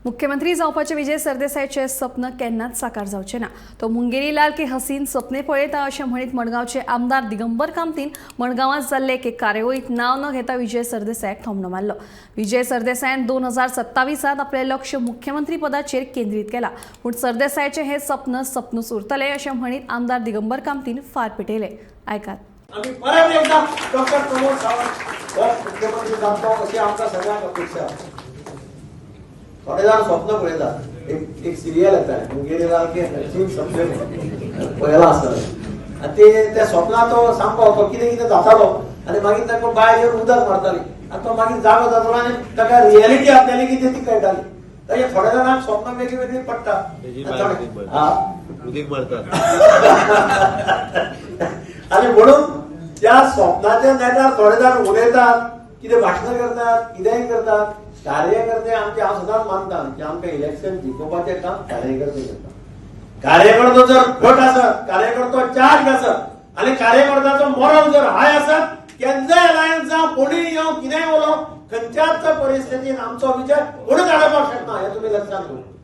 मुख्यमंत्री जावपाचें विजय सरदेसायाचें सपन केन्नाच साकार जावचें ना. तो मुंगेरीलाल के हसीन सपने पळयता अशें म्हणीत मडगांवचे आमदार दिगंबर कामतीन मडगांवांत जाल्ले एके कार्यावळींत नांव न घेता विजय सरदेसायाक थोमणो मारलो. विजय सरदेसायान 2027त आपलें लक्ष मुख्यमंत्री पदाचेर केंद्रीत केलां, पूण सरदेसायाचें हें सपन सपनूच उरतलें अशें म्हणीत आमदार दिगंबर कामतीन फार पेटयले. आयकात. आमी परत एकदा डॉक्टर प्रमोद सावंत हो मुख्यमंत्री जातलो अशी आमकां सगळ्यांक अपेक्षा आसा. थोडे जाण स्वप्न पळयतात. एक एक सिरियल येता, मुंगेरीलाल के हसीन सपने, पळयलां आसतलें. आनी ते त्या स्वप्नात तो सामको तो कितें कितें जातालो आनी मागीर ताका बायल येवन उदक मारताली आनी तो मागीर जागो जातालो आनी ताका रियलिटी आपल्याली कितें ती कळटाली. तशें थोड्या जाणांक स्वप्न वेगळी वेगळी पडटा. तेजी आनी बायल उदीक मारता. हा. उदीक मारतात. आणि म्हणून त्या स्वप्नाच्या नेटार थोडे जाण उलयतात, कितें भाशणां करतात, कितेंय करतात. कार्यकर्ते आमचे, हांव सदांच मानता की आमकां इलेक्शन जिखोवपाचें काम कार्यकर्ते करता. कार्यकर्तो जर घट आसत, कार्यकर्तो चार्ज आसत आनी कार्यकर्त्याचो मोरल जर हाय आसत, केन्नाय अलायन्स जावं, कोणूय येवं, कितेंय उलोवं, खंयच्याच परिस्थितीन आमचो विजय कोणूच आडोवपाक शकना, हें तुमी लक्षात दवरा.